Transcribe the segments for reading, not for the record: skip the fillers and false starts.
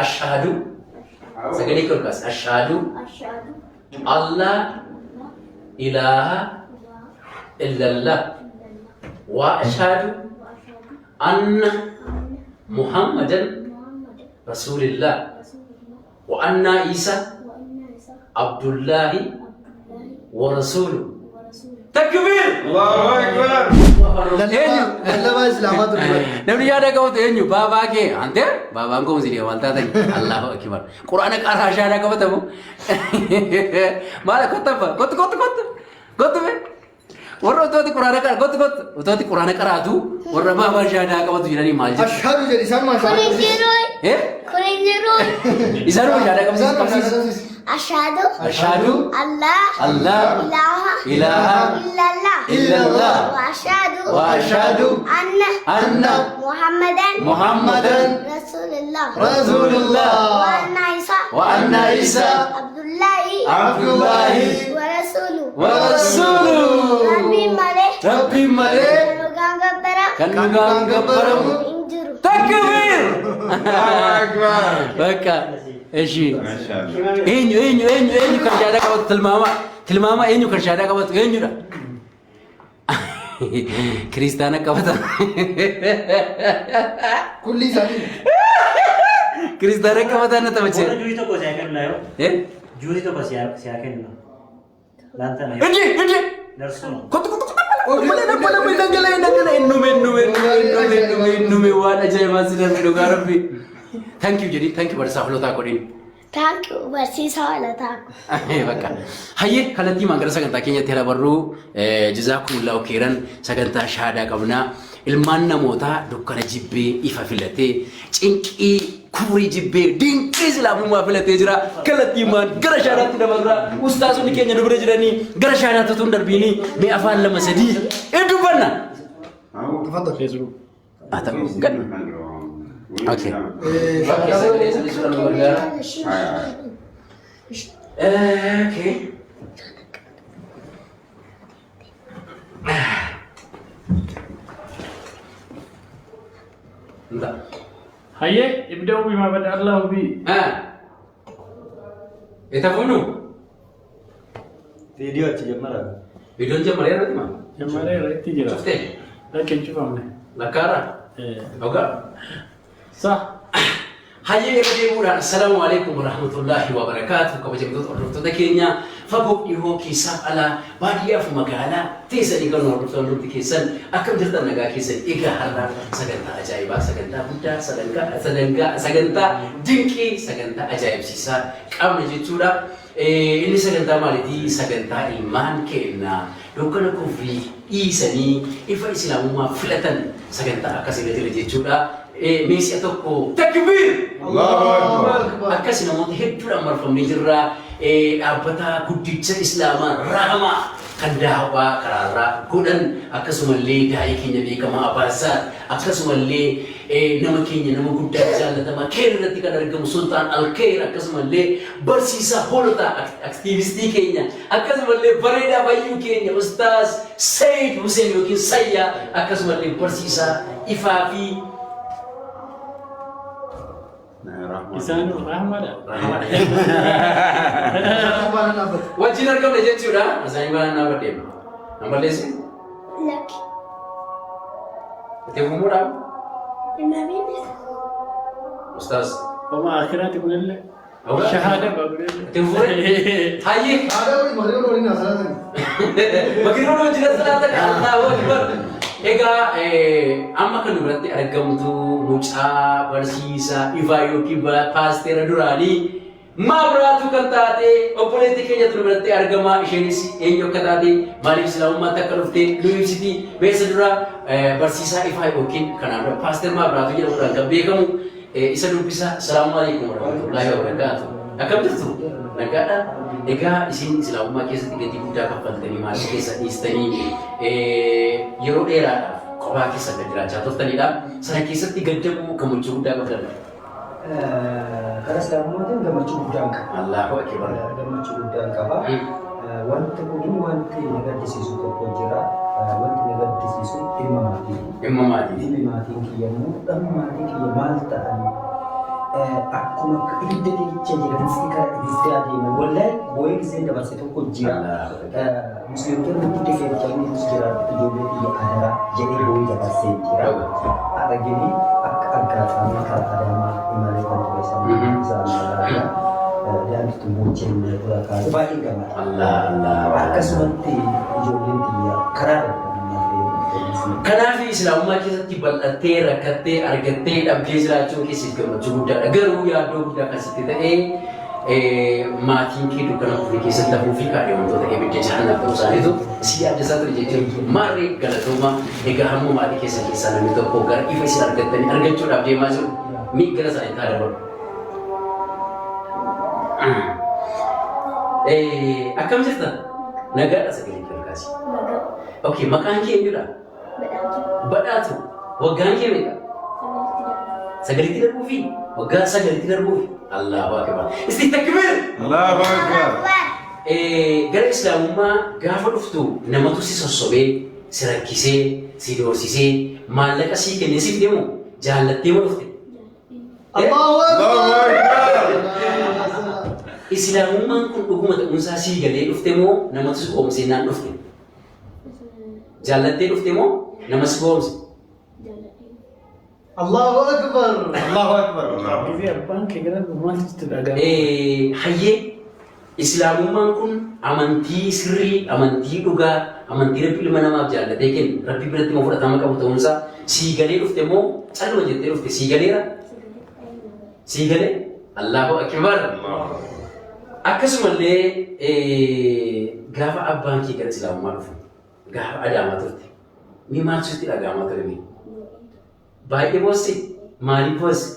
Ashhadu sagalee kee ol kaasi. Ashhadu Ashhadu Allah ilaaha illallah wa ashhadu wa ashhadu anna anna Muhammadan Muhammadan Rasulillah Rasulullah wa anna Isa wa anna Isa Abdullahi Abdullahi wa rasuluhu. wa rasuluhu. Takbir! Allahu Akbar. Eenyu? Lallabaa Islaamaa ture. Namni yaada qabatu eenyu? Baabaa kee. Ante? Baabaan koo musliima maal taatan? Allahu akbar. Quraana qaraa shaadaa qabatamu. Maal kottu abba? Kottu kottu kottu. Kottu mee. Warra utooti quraana qara kottu kottu. Utooti quraana qaraatu warra baabaa shaadaa qabatu jedhanii maal jedhu? Ashhadu jedhi isaan maal Kun hin jiru. Eh? Kun hin jiru. Isaanuma shaadaa qabsiisu Isaan maal qabsiisu. Ashhadu Ashhadu Allah Allah ilaha ilaha illallah illallah wa ashhadu wa ashhadu anna anna Muhammadan Muhammadan Rasulullah Rasulullah wa anna Isa wa anna Isa Abdullahi Abdullahi wa rasuluhu. wa rasuluhu. Rabbiin malee Rabbiin malee kan dhugaan gabbara kan dhugaan gabbaramu hin jiru. takbiir. Allahu Akbar. Bakka eshi Mashallah. eenyu eenyu eenyu eenyu kan shaadaa qabatu tilmaama tilmaama eenyu kan shaadaa qabatu eenyudha? Kiristaana qabata. Kulli isaanii. Kiristaana qabata na Warra taphachee. juusii tokko si haa kennu yoo. Eh? Juusii tokko si haa kennu. Laantana yoo. Inji inji Darsuma. kottu kottu kottu. Malee malee malee dhangala'ee dhangala'ee innume innume innume innume innume waan ajaa'ibaa si darbe dhugaa rabbi. Thank you jedhi thank you barsiisaa holotaa godhin. Thank you barsiisaa holotaa. Bakka. Hayyee kallattii maan gara sagantaa keenyatti hira barruu jazaakumullahu khairan sagantaa shaadaa qabnaa. Ilmaan namootaa dukkana jibbee ifa filatee cinqii kufrii jibbee dinqii islaamummaa filatee jira. Kallattii maan gara shaadaatti dabarra. Ustaasonni keenya nu bira jiranii gara shaadaatti utuu hin darbiinii mee afaan lama sadii in dubbanna. Tafaddal. Facebook. Haa ta'u gad. Okay. Okay. Entah. Hayyee ibda'uu bimaa bada Allahu bi. Ah. Eta funu. Viidiyoo achi jammara. Videoon jammaree irratti ma? Jammaree irratti jira. Cuftee? Lakki hin cufamne. Lakkaara? Ogaa? Sa. Hayyee irra deemuudhaan assalaamu alaikum warahmatullaahi wabarakaatu kabajamtoota hordoftoota keenya fagoo dhihoo keessaaf alaa baadiyyaaf magaalaa teessanii kan hordoftan hundi keessan akkam jirtan nagaa keessan egaa har'a sagantaa ajaa'ibaa sagantaa guddaa sagantaa sagantaa sagantaa dinqii sagantaa ajaa'ibsiisaa qabna jechuudha. Inni sagantaa maalitii? Sagantaa ilmaan keenya dukkana kufrii dhiisanii ifa islaamummaa filatan sagantaa akkasii irra jira jechuudha. Mee si'a tokko takbiir! Allahu Akbar. Akkas namoota hedduudhaan marfamnee jirra. Dhaabbata guddicha Islaamaa Rahmaa kan daawwaa karaarraa godhan akkasumallee daa'ii keenya beekamaa Abbaasaar akkasumallee nama keenya nama guddaa jaallatamaa keer irratti kan argamu Sultaan Alkeer akkasumallee barsiisaa hoolotaa aktiivistii keenya akkasumallee bareedaa bayyuu keenya Ustaaz Sayid Huseen yookiin Sayyaa akkasumallee barsiisaa ifaa fi Isaan rahmadha. Baanaan dhaabbata. Wajjin argamne jechuudha. Isaanii baanaan dhaabbadhe. Nan balleessi? Lakki. Itti fumuudhaan Nabiin Ustaaz. Oma akiraati kunillee. Shahaada kunillee. Itti fufure? Hayyee. Aadaa waliin marii waliin haasa'aa Magariisa wajjin salaatan Allahu Akbar. Egaa amma kan biratti argamtu mucaa barsiisaa ifaa yookiin paasteera duraanii maabiraatu kan taate obboleettii keenya tu biratti argama. Isheenis eenyu akka taate maaliif islaamummaatti akka dhufte nu ibsiti. Beessa dura barsiisaa ifaa yookiin kanaan dura paasteer maabiraatu jedhamuudhaan kan beekamu isa dubbisa. Salaamu alaikum warahmatullahi wabarakatuh. Akkam jirtu? Nagaadha. Egaa isin islaamummaa keessatti gatii guddaa kaffaltanii maatii keessa dhiistanii yeroo dheeraadhaaf kophaa keessa kan jiraachaa turtanidha. Sana keessatti gaddamuu gammachuu guddaa qabdan. Karaa islaamummaatiin gammachuu guddaan qaba. Allahu akbar. Gammachuu guddaan qaba. Wanti kun wanti na gaddisiisu tokko jira. Wanti na gaddisiisu dhimma maatii. Dhimma maatii. Dhimmi maatiin kiyya immoo dhammi maatii kiyya maal ta'anii Akkuma ibidda keessa jiranitti karaa ibiddaa deeman. Wallahi boo'ee gisee dabarse tokko jira. Musliimtonni hundi keessatti jira ijoollee biyya adaraa jedhee boo'ee dabarsee jira. Har'a gini akka aggaataamii karaa Adaamaa imalee kan ture sana isaan magaalaa daandii tummoojjeen dura kaasee baay'ee gammada. Allah Allah. Akkasumatti ijoolleen biyya karaa irra Kanaaf islaamummaa keessatti bal'attee rakkattee argattee dhabdee jiraachuun keessiif gammachuu guddaadha. Garuu yaaddoo guddaa akkasitti ta'ee maatiin kee dukkana kufrii keessatti hafuu fi kaadhimamtoota ibidda jahannam ta'uu isaaniitu si yaaddeessaa ture jechuudha. Maarree galatooma egaa hamma maatii keessan keessaa namni tokko gara ifa isin argattanii argachuudhaaf deemaa jiru mi gara isaaniitti haa dabalu. Akkam jirta? Nagaadha sagalee kee ol kaasi. Nagaa. Okay, maqaan kee eenyudha? Badhaatu. Badhaatu. Waggaan kee meeqa? Sagalitti darbu. Sagalitti darbuufi? Waggaa sagalitti darbuufi? Allahu akbar. Isti takbir! Allahu Akbar. Gara islaamummaa gaafa dhuftu namatu si sossobee, si rakkisee, si doorsisee, maallaqa sii kennee siif deemu jaallattee moo dhufte? Allahu Allahu Akbar. Akbar. Islaamummaan kun dhuguma ta'uunsaa sii galee dhufte moo namatu si qoomsee naan dhufte? Jaallattee dhufte moo nama si qoomse? Jaalladhee. Allahu Akbar. Allahu Akbar. Gisee abbaan kee gara maaltu sitti dhaga'ama? Hayyee islaamummaan kun amantii sirrii, amantii dhugaa, amantii rabbi ilma namaaf jaallatee kennu, rabbi biratti immoo fudhatama qabu ta'uunsaa sii galee dhufte moo caluma jettee dhufte sii galeera? Sii galee? Allahu akbar. Akkasumallee gaafa abbaan kee gara islaamummaa dhufu gaafa Adaamaa turte mi maaltu sitti dhaga'amaa ture mee? Baay'ee boosse? Maaliif boosse?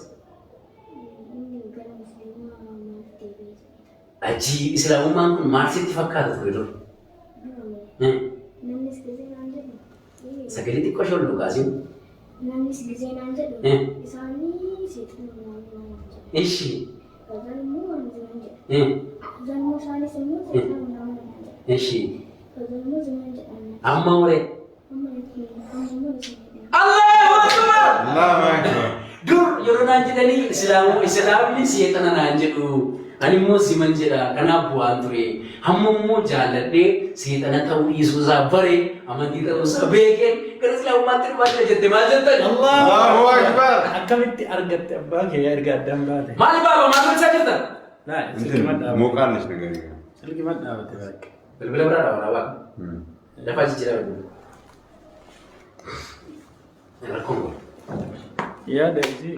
Inni gara musliimaa maaliif deebi'ee jedhe. Ajii islaamummaan kun maal sitti fakkaata ture dur? Dura namnis gisee naan jedhu. Sagalee xiqqoo shollu kaasiin. Namnis gisee naan jedhu. Isaanii seexana naan jedhu. Ishi. Kazan immoo ani ziman jedha. Kazan immoo isaanis immoo seexana naan jedhu. Ishi. Kazan immoo ziman jedhan. Amma waree. Amma amma immoo isin jedhan. Allahu Akbar! Allahu Akbar. Dur yeroo naan jedhanii islaamni seexana naan jedhu. Ani immoo siman jedha kanaaf bu'aan ture. Hamma immoo jaalladhee seexana ta'uu dhiisuu isaa bare amantii ta'uu isaa beekee gara islaamummaatti dhufaa jira jette maal jettan? Allahu Akbar. Akkamitti argatte abbaa kee erga addaan baate? Maali baaba maal gochaa jirta? Laa silki madhaabate. Mooqaallesh ነገር Silki madhaabate bakka. Bilbila biraa dha waraabaa. Lafaa jijjiiraa bilbila. Rakkoon kun. Yaada isii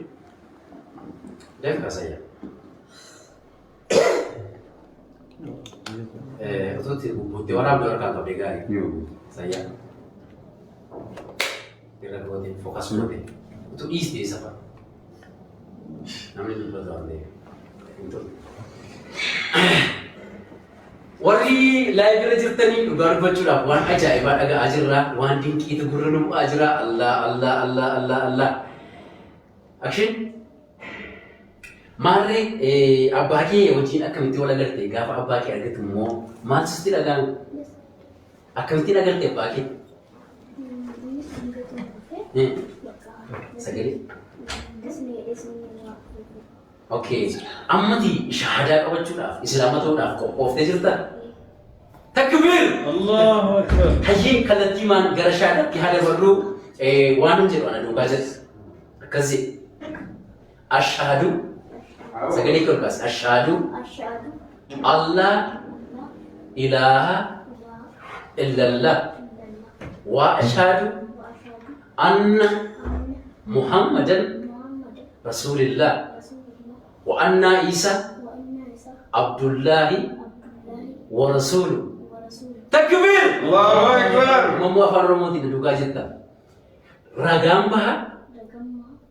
Dafii kaasayyaa. Utuu itti bubbuuttee waraabdee harkaan qabdee gaarii. Sayyaa. Irra gootee focus godhe. Utuu dhiistee safa. Namni dubbatu waan ta'eef. Hin tolu. Warri live irra jirtanii dhugaa dubbachuudhaaf waan ajaa'ibaa dhaga'aa jirra. Waan dinqiitu gurra nu bu'aa jira. Allah Allah Allah Allah Allah. Action. Maarree abbaa kee wajjin akkamitti wal agarte gaafa abbaa kee argatu immoo maaltu sitti dhaga'ame? Akkamittiin agarte abbaa kee? Innis hangatu dhufee bakka Sagalee? Disney isni waa Okay. Ammati shahaadaa qabachuudhaaf islaama ta'uudhaaf qophooftee jirta? Takbiir! Allahu Akbar. Hayyee kallattii maan gara shahaadaatti haa dabarru waan hin jedhu ana duukaa jedhu. Akkas jedhe. Ashhaadu sagalee kee ol kaasi. Ashhaadu Ashhaadu Allah ilaaha illallah wa ashhadu wa ashhadu anna anna Muhammadan Muhammadan Rasulillah Rasulullah wa anna Isa wa anna Isa Abdullahi Abdullahi wa rasuluhu. wa rasuluhu. Takbiir! Allahu Akbar. Mammoo afaan Oromootiin duukaa jirta. Ragaan baha,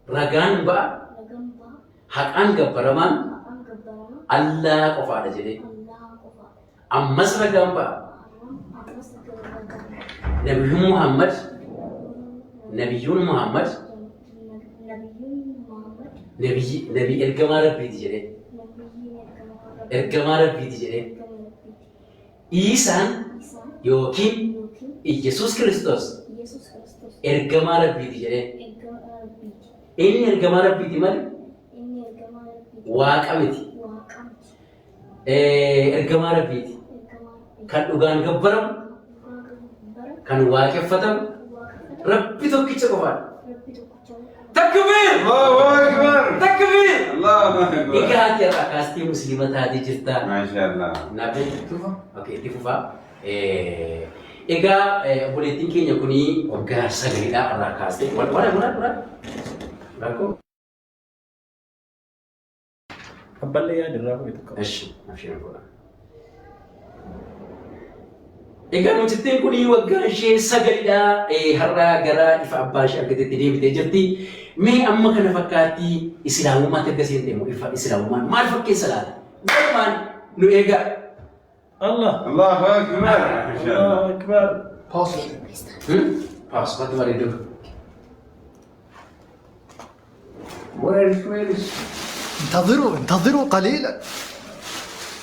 Ragammaa ragaan ba'a, ragammaa haqaan gabbaramaan haqaan gabbaramaa Allah qofaadha jedhee. Allah qofaadha. Ammas ragaan ba'a. Ammas ragaan Nabiyyuun Muhammad, Nabiyyuun Muhammad, Nabiyyuun Muhammad nabiyyi nabi ergamaa Rabbiiti jedhee. nabiyyiin ergamaa Rabbii Ergamaa Rabbiiti jedhee. ergama Rabbiiti. Isaan Isaan yookiin yookiin Iyyasuus Kiristoos Yesuus Kiristoos ergamaa Rabbiiti jedhee. ergamaa Rabbiiti. Inni ergamaa Rabbiiti malee Inni ergamaa Rabbiiti. Waaqa miti. Waaqa miti. Ergamaa Rabbiiti. Ergamaa Rabbii. Kan dhugaan gabbaramu, Dhugaa gabbaramu. kan waaqeffatamu, Waaqeffatamu. Rabbi tokkicha qofaadha. Rabbi tokkicha qofa. Takbiir! Allahu Akbar. Takbiir! Allahu Akbar. Egaa ati har'a kaastee musliima taatee jirta. Maashaallah. Naaf Okay, itti fufaa. Egaa obboleettiin keenya kuni waggaa 9dha irraa kaastee. Wara wara wara. Rakkoo. Abballee yaada irraa fuudhe tokko. Eshi, abshir godha. Egaa mucittiin kun waggaa ishee 9dha. Har'a gara ifa abbaa ishee argateetti deebitee jirti. Mee amma kana fakkaatti islaamummaatti erga seente immoo ifa islaamummaan maal fakkeessa laata? Walumaan nu eegaa. Allah. Allahu Akbar. Maashaallah. Allahu Akbar. Pause. Paas bareedu. Where is where is? انتظروا، انتظروا قليلا،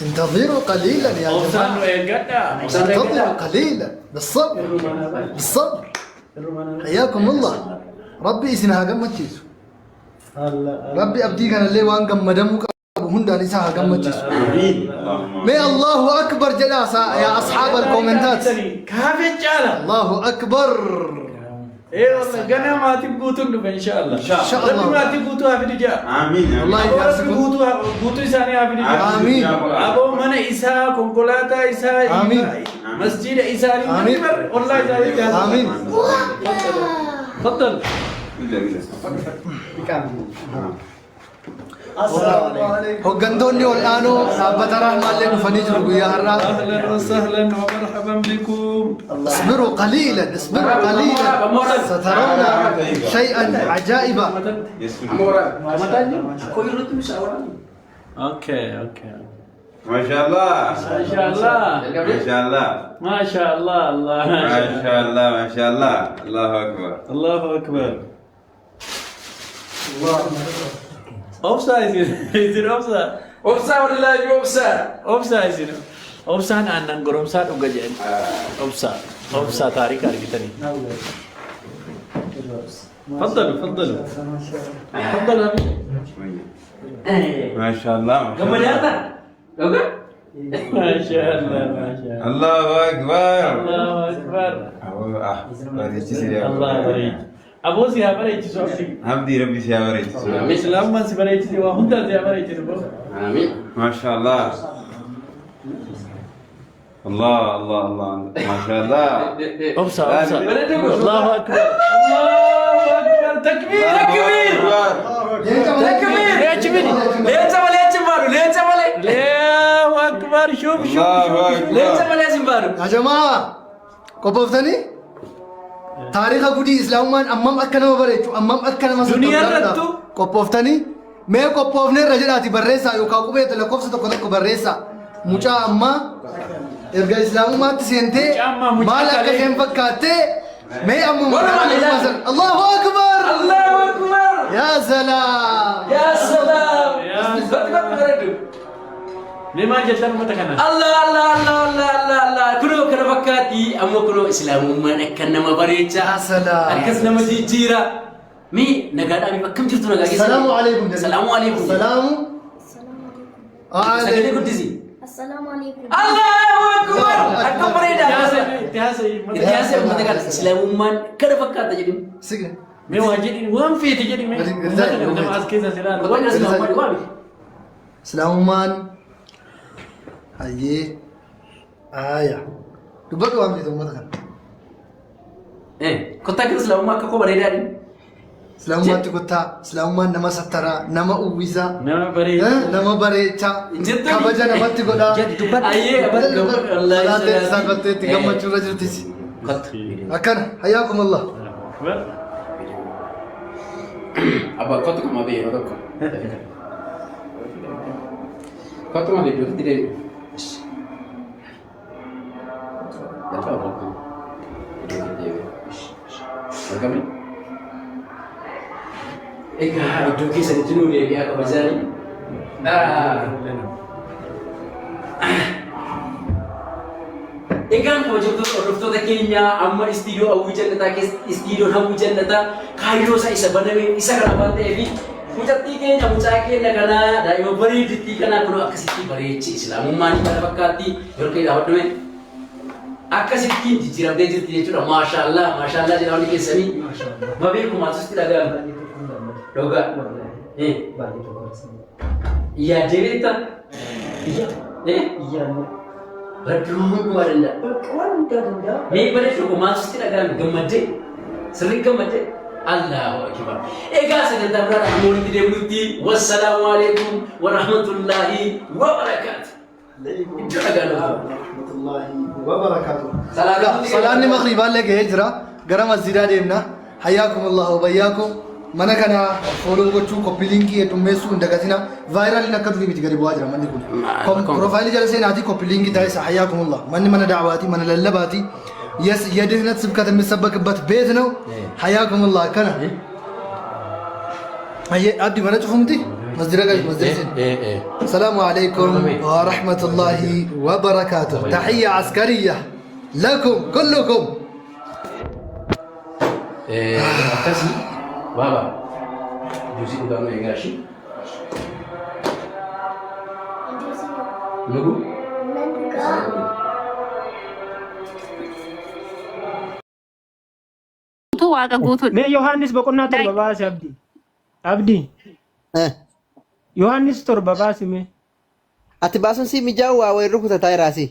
انتظروا قليلا يا Obsaan nu جماعة. eeggadha. انتظروا قليلا، بالصبر بالصبر. حياكم الله. Rabbi isin haa gammachiisu. Rabbi abdii kanallee waan gammadamuu qabu hundaan isa haa gammachiisu. Amiin. Allahumma. Mee الله أكبر jedhaa يا أصحاب الكومنتات. Kaafee caala. الله أكبر. Ee wallah gana maatiin guutuun dhufe inshallah. إن شاء Rabbi الله. maatii guutuu haa fidu jaa. Amiin. والله Aboo jaarsi Rabbi kun guutuu guutuu isaanii haa fidu jaa. Amiin. Aboo mana isaa, konkolaataa isaa, Amiin. masjida isaanii, Amiin. ollaa isaanii jaala. آمين. تفضل. Bila bila. Hooggantoonni ol aanoo dhaabbata Rahmaallee dhufanii jiru guyyaa har'aa. اهلا وسهلا ومرحبا بكم. اصبروا قليلا، اصبروا قليلا، سترون شيئا عجائبا. Yes. Akkoo yerootti mucaa waraana. Okay. Maashaallah. ما شاء الله. Maashaallah. ما شاء الله، الله ما شاء الله. Maashaallah. Maashaallah. Allahu Akbar. الله اكبر. Obsaa isin, isin obsaa. Obsaa wallaahi obsaa. Obsaa isin. Obsaan aannan goromsaa dhuga jedhan. Obsaa. Obsaa taarika argitanii. تفضلوا تفضلوا. تفضلوا. Maashaallah. Gammadaata? Dhugaa? ما شاء الله، ما شاء الله. Allahu Akbar. الله اكبر. Aboo ah bareechisee. الله bareechi. Aboo si haa bareechisu abdii. Abdii Rabbi si haa bareechisu. Islaamummaan si bareechise, waa hundaan si haa bareechisu. Amiin. Maashaallah. Allah Allah Allah. Maashaallah. Obsa obsa. الله اكبر، الله اكبر، تكبير. Takbiir! Takbiir! Leenci miti. Leenca malee achi hin baanu, leenca malee. الله اكبر، شوف شوف. Allahu Akbar. Leenca malee as hin baanu. يا جماعة qophooftanii taariika gudii islaamummaan ammam akka nama bareechu, ammam akka nama Duniyaa irrattu. Qophooftanii? Mee qophoofneerra jedhaati barreessaa yookaan qubee lakkoofsa tokko tokko barreessaa. Mucaa ammaa erga islaamummaatti seentee Mucaa ammaa, mucaa maal akka kalee. isheen fakkaattee mee amma Walumaan ilaali. الله أكبر. الله أكبر. يا سلام. يا سلام. يا Bakki bakki bareedu. Mee maal jettan uummata kana? Allah Allah Allah Allah Allah Allah, kunoo kana fakkaatti amma kunoo islaamummaan akka nama bareecha. يا سلام. Akkas nama jijjiira. Mee nagaadhaan akkam jirtu, nagaa keessa? السلام عليكم. السلام عليكم. السلام السلام عليكم. Sagalee عليكم. guddisi. السلام عليكم. الله أكبر, akkam bareeda. Itti haasa'e. Itti haasa'e uummata kana, islaamummaan kana fakkaata jedhin. Sige. Mee waa jedhin, waan feete jedhi mee. Gadi- gadi Uummata taa'e, kana nama as keessa si ilaalu. Uummata kana islaamummaan waami. Islaamummaan hayyee aayaa dubbadhu, waan feete uummata kana. Kottaa gara islaamummaa, akka koo bareedaadhi. Islaamummaatti kottaa. Islaamummaan nama sattaraa, nama uwwisaa, Nama bareedu. Nama bareechaa, Jettu. Kabaja namatti godhaa. Ayyee. Salaattee salphatteetti gammachuu irra jirtis. Kottu. Akkana, حياكم الله. أكبر. Abbaa, kottu kuma bee yeroo tokko. Kottu ma bee iddoo deebi. Jalqaba kottu. Iddoo deebi. Argame? Egaa iddoo keessanitti nuu deebi'aa kabajaanii. Egaan kabajamtoota hordoftoota keenya, amma istiidiyoo Hawwii Jannataa keessa, istiidiyoon Hawwii Jannataa kaayyoo isaa isa baname isa kana waan ta'eef Mucattii keenya mucaa keenya kana daa'ima bareeddittii kana kun akkasitti bareechi islaamummaan kana fakkaatti yeroo kee dhaabadhume akkasittiin jijjiiramtee jirti jechuudha. Maashaallah maashaallah jedha hundi keessanii. Mabeekumaa tusitti dhaga'ama. Dhugaa. Yaaddee beektaa? Rabbi hundumaa danda'a. Waan hundaa danda'a. Mee bara tokko maaltu sitti dhaga'ame gammaddee? Sirrii gammaddee? Allahu akbar. Egaa sagantaa biraadhaan amma walitti deebinutti wassalaamu alaikum wa rahmatullahi wa barakaatu. Iddoo dhagaa nuuf. Rahmatullahi wa barakaatuh. Salaanni Salaanni magriibaallee gahee jira. Gara masjidaa deemna. Hayyaakum Allah wa bayyaakum. Mana kana follow gochuu copy linkii heddummeessuu hin dagatina. Vaayiraaliin akka durii miti gadi bu'aa jira manni kun. Piroofaayilii jala seenaatii copy linkii taasisa. Hayyaakum Allah. Manni mana da'awaati, mana lallabaati. የድህነት ስብከት የሚሰበክበት ቤት ነው። ሀያኩም ላህ kana አብዲ mana cufumti masjida gali masjida seen السلام عليكم ورحمة الله وبركاته. تحية عسكرية لكم كلكم. Akkasii baaba juusii dhugaa nu eegaa ishii nugu. Nan dhugaa. Guutuu waaqa guutuudha. Mee Yohaannis boqonnaa 7 baasi Abdii. Abdii. Yohaannis 7 baasi mee. Ati baasuun si mijaa'u waa wayii rukutataa jiraasi.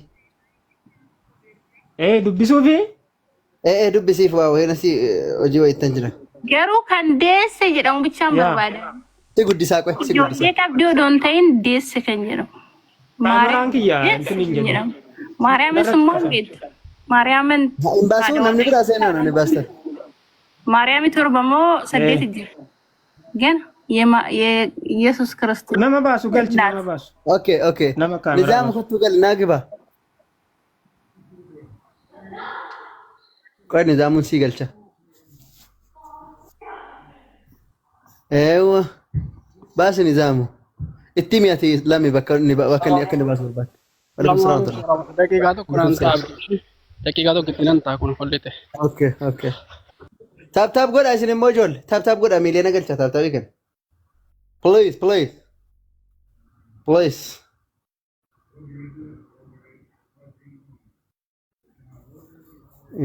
Ee dubbisuufi? Ee dubbisiif waa wayii nasi hojii wayittan jira. Garuu kan deesse jedhamu bichaan barbaada. Si guddisaa qoy si guddisaa. Ijoollee qabdii odoo hin ta'in deesse kan jedhamu. Kaameraan kiyya Deesse intin hin kan jedhu. jedhamu. Maariyaamis immoo hin beektu. Maariyaamin Hin baasuu namni biraa seenaa namni baastan. Maariyaami 7 moo 8 jira. Gana የኢየሱስ ክርስቶስ Nama baasu galchi nama baasu. Okay okay. Nama kaameraa Nizaamu baasu. kottuu gal naa giba. Qoy nizaamuun sii galcha. Eewwa baasi nizaamu. Itti mi'ati lami bakka inni bakka inni akka inni baasu barbaade. Waalaikum salaam wa rahmatullah. Daqiiqaa tokko naan ta'a. Daqiiqaa tokko itti nan ta'a kun hollite. Okay okay. Tap tap godha isin immoo ijoollee. Tap tap godha miiliyoona galcha tap tapii kana. Please please. Please.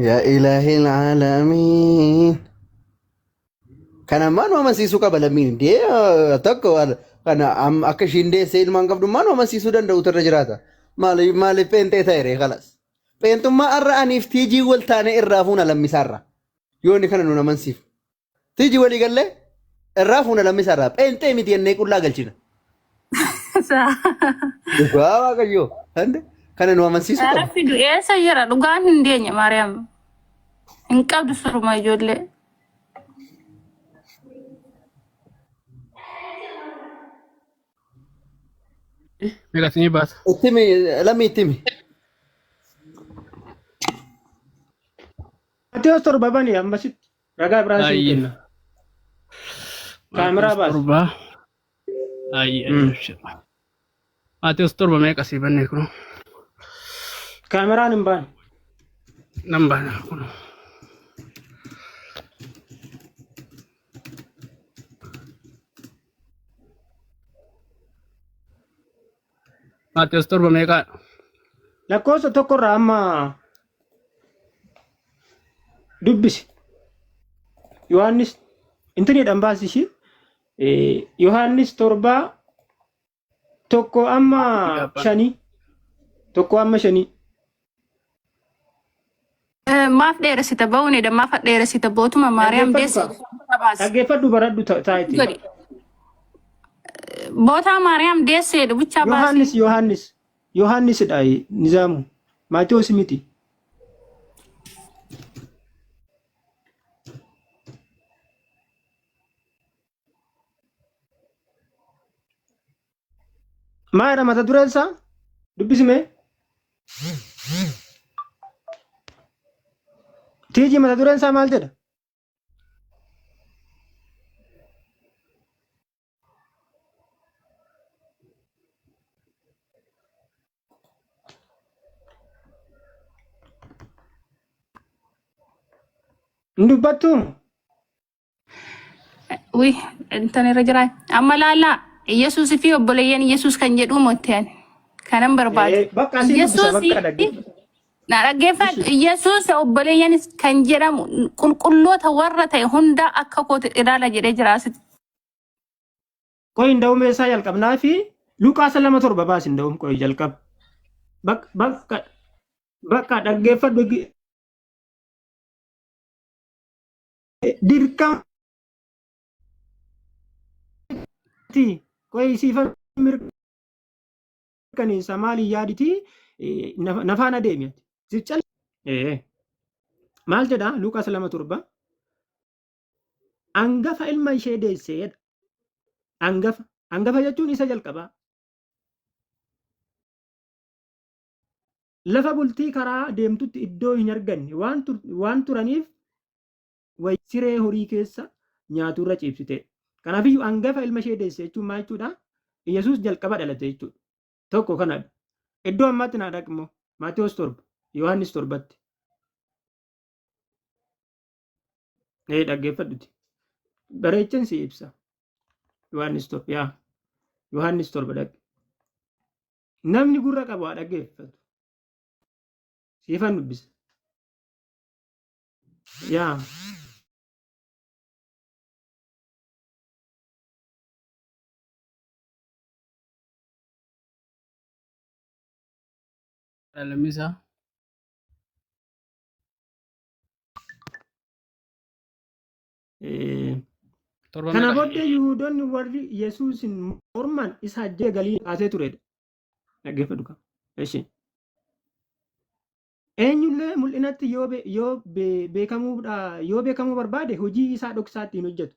Yaa ilaahil aalamiin. Kana ammaa nu amansiisuu qaba lammiin. Dee tokko kana akka ishiin deessee ilmaan qabdummaa nu amansiisuu danda'utu irra jiraata. Maaliif maaliif pheenxee ta'e ree kalas. Pheenxummaa har'a aniif tiijii wal taane irraa fuuna lammisaarra. Yoo inni kana nu amansiif. Tiijii walii gallee irraa fuuna lammisaarra. Pheenxee miti jennee qullaa galchina. Dhugaa Waaqayyoo. Hande kana nu amansiisuu qaba. Rabbi du'eessa jira dhugaan hin deenye Maariyaam. Hin qabdu suruma ijoollee. Meeqa isinii baasa? Ittimi lammii ittimi. Maatewos 7 bani ammasitti ragaa biraa siin Ayyee. kenna. Kaameraa Maatewos baasi. 7. Ayyee. Maatewos 7 meeqa sii banne kun? Kaameraan hin baane. Nan baana kun. Maatewos 7 meeqaadha? Lakkoofsa tokkorraa amma dubbisi. Yohaannis intiniidhaan baasi ishii. Yohaannis 7 1 amma 5. 1 amma 5. Maaf dheeressita ba'uunidha maaf dheeressita bootuma Maariyaam Dhaggeeffadhu deesse kaa. baasi. Dhaggeeffadhu baradhu taa'iti. Godhi. Bootaa Maariyaam deesseedha bichaa baasi. Yohaannis Yohaannis Yohaannisidha nizaamu. Maatewos miti. Maayidha mata dureen isaa? Dubbisi mee. Tiijii mata dureen isaa maal jedha? Hin dubbattuu? Uy, intan irra jira. Amma laallaa Yesuus fi obboleeyyan Yesuus kan jedhu motte ani. Kanan barbaadu. Bakka asii dubbisa Yesuus bakka dhaggeeffadhu. na dhaggeeffadhu. Yesuus obboleeyyan kan jedhamu qulqulloota warra ta'e hundaa akka kooti ilaala jedhee jira asitti. Qoy nda'um eessaa jalqabnaa fi Luqaasa 2:7 baasi nda'um qoy jalqab. Bakka bakka bakka dhaggeeffadhu dirqamti qoy siifan mirkaneessa maali yaaditi nafaan adeemi ati. Si cal maal jedha Luqaas 2:7 angafa ilma ishee deesse jedha. Angafa angafa jechuun isa jalqabaa. Lafa bultii karaa deemtutti iddoo hin arganne waan turaniif siree horii keessa nyaatu irra ciibsite. Kanaafiyyuu angafa ilma ishee deesse jechuun maal jechuudha? Yesuus jalqaba dhalate jechuudha. Tokko kanadha. Iddoo ammaatti naa dhaqi immoo Maatewos 7, Yohaannis 7tti. Ee dhaggeeffadhuti. Bareechan si ibsa. Yohaannis 7 yaa. Yohaannis 7 dhaqi. Namni gurra qabu haa dhaggeeffatu. Siifan dubbisa. Yaa. Lammisaa. Torba Kana meeqa? booddee Yihuudoonni warri Yesuusin morman isa ajjee galii kaasee turedha. Dhaggeeffadhu kaa. Eshi. Eenyullee mul'inatti yoo be- yoo be- beekamuudha yoo beekamuu barbaade hojii isaa dhoksaatti hin hojjetu.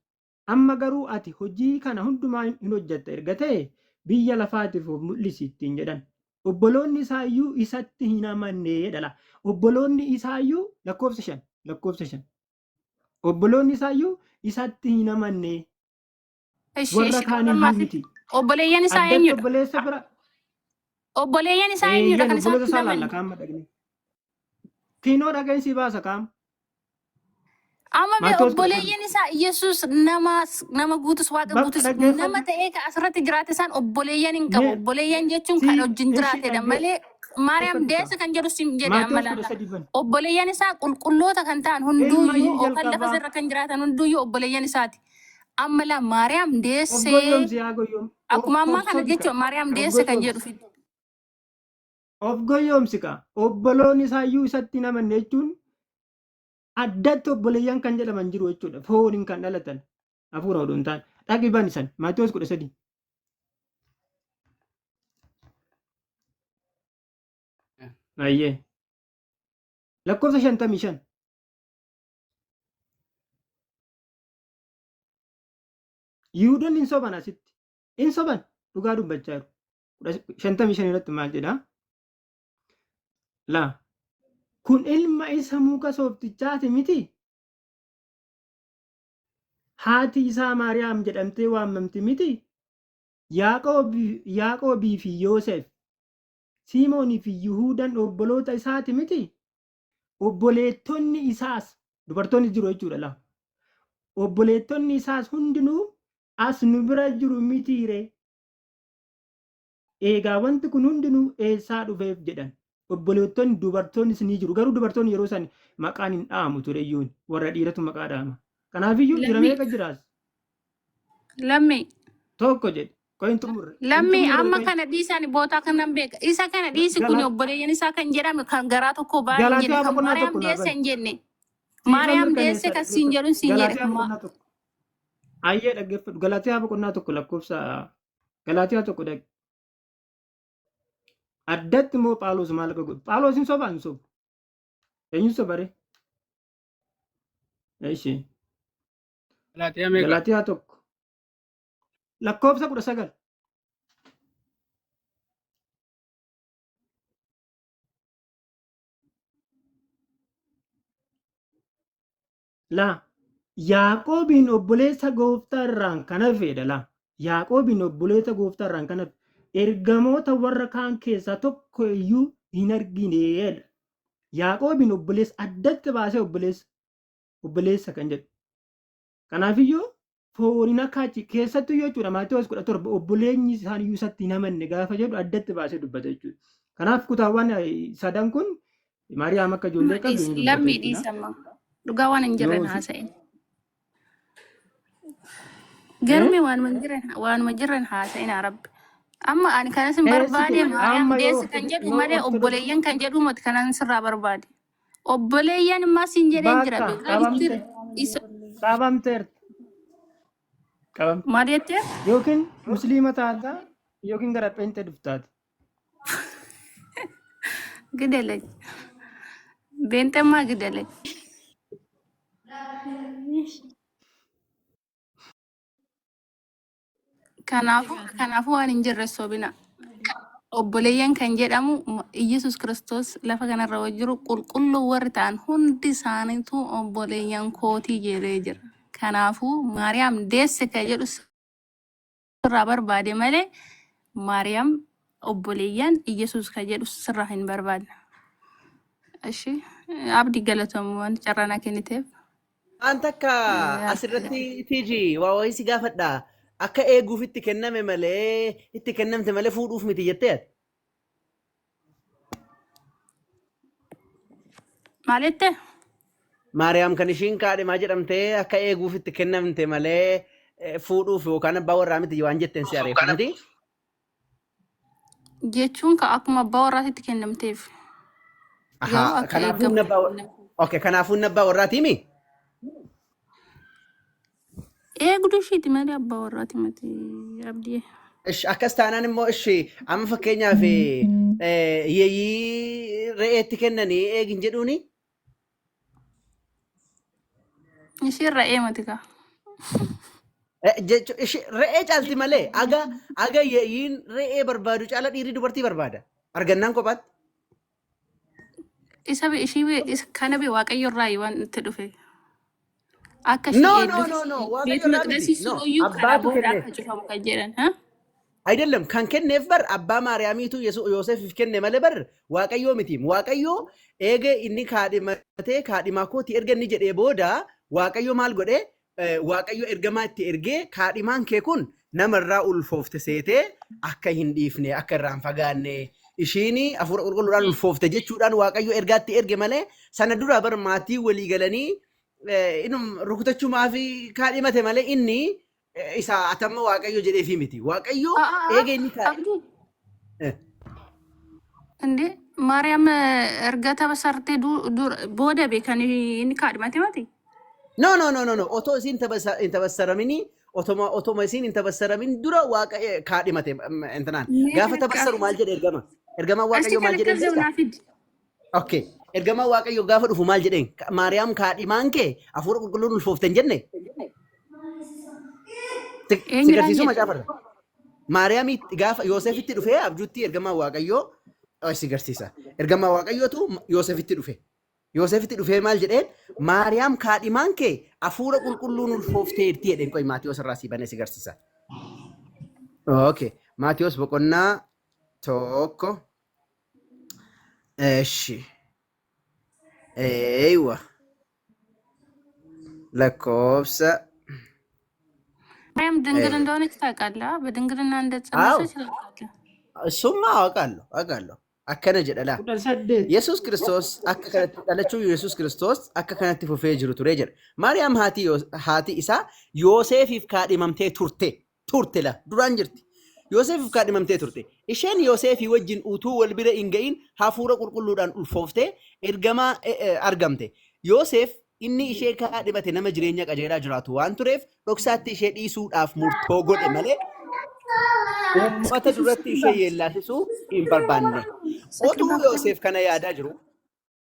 Amma garuu ati hojii kana hundumaa hin hojjetta erga ta'e biyya lafaatiif of mul'isi ittiin jedhan. Obboloonni isaa iyyuu isatti hin amanne jedha. Obboloonni isaa iyyuu lakkoofsa 5 lakkoofsa 5. Obboloonni isaa iyyuu isatti hin amanne. Ishi Warra ishi kaan iyyuu qabammaa fi miti. obboleeyyan isaa Addatti eenyudha? obboleessa bira Obboleeyyan isaa eenyudha eeyyan kan obboloota isaatti hin isaa laalla amanne? kaama dhaqne. Kiinoo dhaqeen si baasa kaama. Amma bee Maatewos 13. obboleeyyan isaa Yesuus nama nama guutus waaqa Bakka guutus nama dhaggeeffadhu. ta'ee kan asirratti jiraate isaan obboleeyyan hin qabu. Mee Obboleeyyan jechuun si kan wajjin ishi jiraatedha malee Maariyaam dhaggeeffadhu kaa. deesse kan jedhu sin jedhe amma Maatewos kudha laalla. sadii bani. Obboleeyyan isaa qulqulloota kan ta'an Ilma hunduuyyuu ishii yookaan lafa jalqabaa. irra kan jiraatan hunduuyyuu obboleeyyan isaati. Amma laa Maariyaam Of deessee goyyomsi yaa goyyom. akkuma ammaa Of kana sobi kaa. jechuun Maariyaam Of deesse kan goyyomsi. jedhu fidde. Of goyyomsi kaa. Obboloonni isaa iyyuu isatti hin amanne jechuun addatti obboleeyyan kan jedhaman jiru jechuudha. Fooniin kan dhalatan. Hafuura odoo hin taane. Dhaqi bani san. Maatewos 13. Ayyee. Lakkoofsa 55. Yihuudoonni hin soban asitti. Hin soban. Dhugaa dubbachaa jiru. 55 irratti maal jedhaa? Laa. Kun ilma isa muka sooftichaati miti? Haati isaa Maariyaam jedhamtee waamamti miti? Yaaqoobii fi Yoosef, Simoonii fi Yihuudaan obboloota isaati miti? Obboleettonni isaas dubartoonni jiru jechuudha laa. Obboleettonni isaas hundinuu as nu bira jiru mitiire? Eegaa wanti kun hundinuu eessaa dhufeef jedhan. Obboleettonni dubartoonnis ni jiru. Garuu dubartoonni yeroo san maqaan hin dha'amu ture iyyuun warra dhiiratu maqaa dha'ama. Kanaafiyyuu jira Lammii meeqa jiraas? lammii Tokko jedhe. Qoy hin xumurre. Hin lammii xumurre amma qoy. kana dhiisani bootaa kanan beeka. Isa kana dhiisi kun Galaa obboleeyyan isaa kan jedhame kan garaa tokko ba'an hin jenne Galaatiyaa kan boqonnaa Maariyaam 1 naa deesse bani. hin jenne. Siifan Maariyaam deesse mirkaneessa kan siin dhaggeeffadhu. jedhu siin jedhe. Galaatiyaa boqonnaa 1. Ayyee dhaggeeffadhu. Galaatiyaa boqonnaa 1 lakkoofsa Galaatiyaa 1 dhaqi. Addatti immoo Phaawulos maal akka godhu? Phaawulos hin sobaa hin sobu. Eenyu sobare? Eshi. Galaatiyaa meeqa? Galaatiyaa 1. Lakkoofsa 19. Laa Yaaqoobiin obboleessa gooftaa irraan kan hafeedha laa. Yaaqoobiin obboleessa gooftaa irraan kan hafe ergamoota warra kaan keessaa tokko iyyuu hin argineedha. Yaaqoobiin obboleessa addatti baasee obboleessa obboleessa kan jedhu. Kanaafiyyuu Fooniin akka achi keessattuu jechuudha Maatiyoos 17 obboleenyi isaaniyyuu isatti hin amanne gaafa jedhu addatti baasee dubbata jechuudha. Kanaaf kutaawwan sadan kun Maariyaam akka ijoollee qabdu ni dubbata Lammii jechuudha. dhiisama. Dhugaa waan hin jirre Yoo si haasa'in. Garmi waanuma jirren haasa'in haa rabbi. Amma ani kanas hin Eessi barbaade kun Maariyaam amma yoo deessi kan jedhu yoo malee ortodoksii obboleeyyan kan jedhu miti kanan sirraa barbaade. Obboleeyyan immaa siin jedheen jira. bakka Beekaa qabamte isa qabamteerta qabamte maal jettee? yookiin musliima taata yookiin gara pheenxee dhuftaati. Gidele. Beenxemmaa gidele. Kanaafuu waan hin jirre sobina. Obboleeyyan kan jedhamu Iyyasuus Kiristoos lafa kanarra yoo jiru qulqulluu warri ta'an hundi isaaniitu obboleeyyan kootii jedhee jira. Kanaafuu Maariyaam deesse kan jedhu sirraa barbaade malee Maariyaam obboleeyyan Iyyasuus kan jedhu sirraa hin barbaadne. Ishi abdii galatoomuu waan carraa naa kenniteef. Waan takka asirratti TG waa wayii si gaafadha. Akka eeguuf itti kenname malee itti kennamte malee fuudhuuf miti jettee ati. Maal jette? Maariyaam kan ishiin kaadhimaa jedhamtee akka eeguuf itti kennamte malee fuudhuuf yookaan abbaa warraa miti waan jetteen si areefu miti. Jechuun ka akkuma abbaa warraatitti kennamteef. Garuu Ahaa, akka kanaafuu inni eegamu abbaa okay, kanaafuu inni abbaa warraati mi? Eegduu ishiiti malee abbaa warraati miti abdii. Ish, akkas taanaan immoo ishi amma fakkeenyaaf yeeyyii re'eetti kennanii eegin jedhuuni. Ishiin re'ee miti kaa. Re'ee caalti malee aga yeeyyiin re'ee barbaadu caala dhiirri dubartii barbaada. Argannaan kophaatti. Isa be ishii be isa kana be waaqayyo irraa waan itti dhufe. Akka ishii No, no, eegduuf no, no. Waaqayyo beet irraa miti. maqdasii No, sunuyyuu karaa abbaatu booda kenneef. akka cufamu kan jedhan. Ha? Ayidallam kan kenneef bar abbaa Maariyaamiitu Yoosefiif kenne malee bar Waaqayyoo miti. Waaqayyoo eega inni kaadhimatee kaadhimaa kooti erga inni jedhee booda Waaqayyo maal godhee Waaqayyo ergamaa itti ergee kaadhimaan kee kun namarraa ulfoofte seetee akka hin dhiifne akka irraa hin fagaanne ishiin hafuura qulqulluudhaan ulfoofte jechuudhaan Waaqayyo ergaa itti erge malee sana dura bar maatii walii galanii inum rukutachumaa fi kaadhimate malee inni isa atamma Waaqayyo jedheefii miti. Waaqayyo eega inni kaadhe. Abdii. እንዴ ማርያም erga tapha booda beekan inni kaadhimate mati. No, no, no, no, no. Otoo isiin hin tabassaraminii otoma isiin hin tabassaramin dura waaqa kaadhimate intanaan. Gaafa tabassaru maal jedhe ergama? Ergamaan Asti Waaqayyo kan maal jedheen akkas beektaa? naa fidi. Okay. Ergamaan Waaqayyo gaafa dhufu maal jedheen? Maariyaam kaadhimaan kee hafuura qulqulluun ulfoofte hin jenne? Si Eenyudhaan garsiisuu jedhe? macaafarra. Maariyaamii gaafa Yoosefitti dhufee abjuutti ergamaan Waaqayyoo si garsiisa. Ergamaan Waaqayyootu Yoosefitti dhufe. Yoosefitti dhufee maal jedheen? Maariyaam kaadhimaan kee hafuura qulqulluun ulfoofteerti jedheen. Qoy Maatiyoos irraa si banee si garsiisa. Okay. Maatiyoos boqonnaa 1. Eshi. Eeywa. Lakkoofsa. ማርያም ድንግል እንደሆነች ታውቃለህ? በድንግልና እንደጸነሰች ታውቃለህ? እሱማ አውቃለሁ አውቃለሁ። Akkana jedha laa. 18. Yesuus Kiristoos akka kanatti dhalachuu Yesuus Kiristoos akka kanatti fufee jiru ture jedha. Maariyaam haati isaa Yoosefiif kaadhimamtee turte la duraan jirti. Yoosefiif kaadhimamtee turte. Isheen Yoosefii wajjin utuu wal bira hin ga'in hafuura qulqulluudhaan ulfooftee ergamaa argamte. Yoosef inni ishee kaadhimate nama jireenya qajeelaa jiraatu waan tureef dhoksaatti ishee dhiisuudhaaf murtoo godhe malee uummata duratti ishee yeellaasisuu hin barbaanne. Otuu Yoosef kana yaadaa jiru,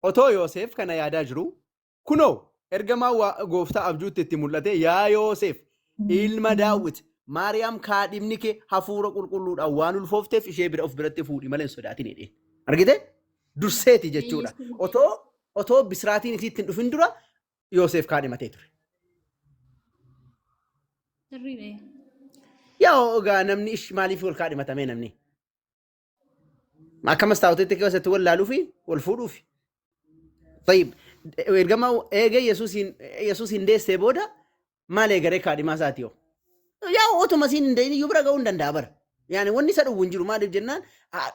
otoo Yoosef kana yaadaa jiru, kunoo ergamaa gooftaa abjuutti itti mul'ate yaa Yoosef ilma Daawit Maariyaam kaadhimni kee hafuura qulqulluudhaan waan ulfoofteef ishee bira of biratti fuudhi malee hin sodaatin jedheen. Argite? Durseeti jechuudha. Otoo bisraatiin isiitti hin dhufin dura Yoosef kaadhimatee ture. Sirriidha. Yaa ogaa namni ish maaliif wal kaadhimatame namni? Akka mastaawotiitti keessatti wal laaluu fi wal fuudhuufi. Tayyib, ergama eega Yesuus hin deessee booda Maal eegaree kaadhimaa isaati yoo? Yaa otuma siin hin dahin iyyuu bira ga'uu hin danda'a bara. Yaani wanni isa dhowwu hin jiru maaliif jennaan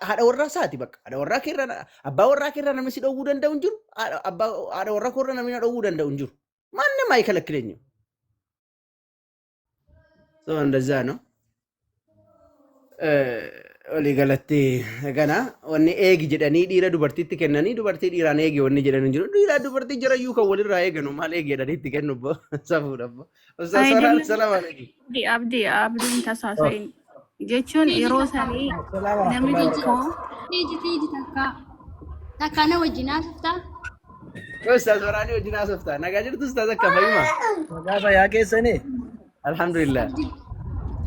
haadha warraa isaati bakka. Haadha warraa keerra abbaa warraa keerra namni si dhowwuu danda'u hin jiru. Abbaa haadha warraa koorra namni na dhowwuu danda'u hin jiru. Maanni maayii kalakkilenyu. So እንደዛ ነው። Walii galatti kana wanni eegi jedhanii dhiira dubartiitti kennanii dubartii dhiiraan eegi wanni jedhan hin jiru. Dhiiraa dubartii jarayyuu kan walirraa eeganu maal eegi jedhanii itti kennu bbo safuudha bbo. Ustaaz Soraan salaam alaikum. Abdi abdi abdiin tasaasa'in jechuun yeroo sanii namni tokko Tiiji tiiji takka takka na wajjin haasoftaa. Ustaaz Soraanii wajjin haasoftaa. Nagaa jirtu Ustaaz akka fayyuma. Nagaa fayyaa keessanii? Alhamdulillah.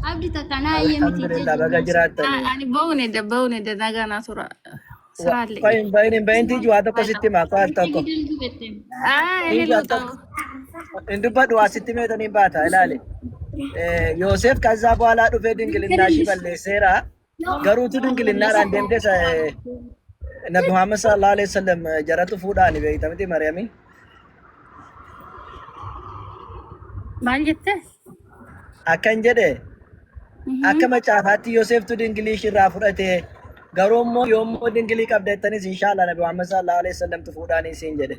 Abdi takka na hayyamti Alhamdulillah baga jiraattanii. Ani ba'uun edda ba'uun edda nagaa naa tura siraallee. Qoy hin bahin hin bahin tiiji waa tokko sitti himaa qoy al tokko. Tiiji al tokko hin dubbadhu waa sitti meetanii baata ilaali. Yoosef ከዛ በኋላ dhufee ድንግልና ishii balleesseera. Garuutu ድንግልናadhaan deemtee Nabi Muhammad sallallahu alaihi wasallam jaratu fuudhaani beekta miti Mariyamin. Maal jette? Akkan jedhe akka macaafaatti Yooseftu dingilii ishirraa fudhate garuu immoo yoommoo dingilii qabda jettanis inshallah Nabi Muhammad sallallahu alaihi wasallam tu fuudhaani isiin jedhe.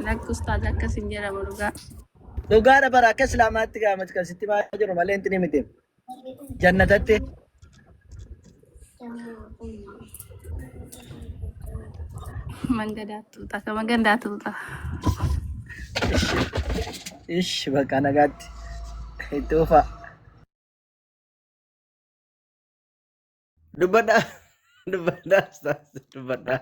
Lakki ustaaz akkas hin jedhamu dhugaa. Dhugaadha bara akka islaamaatti gaamati kan sitti maa jiru malee inti ni miti. Jannatatti. Mangadaatu ta'a magandaatu ta'a. Ish bakka nagaatti. Itti ufaa. Dubbadhaa. Dubbadhaa Ustaaz dubbadhaa.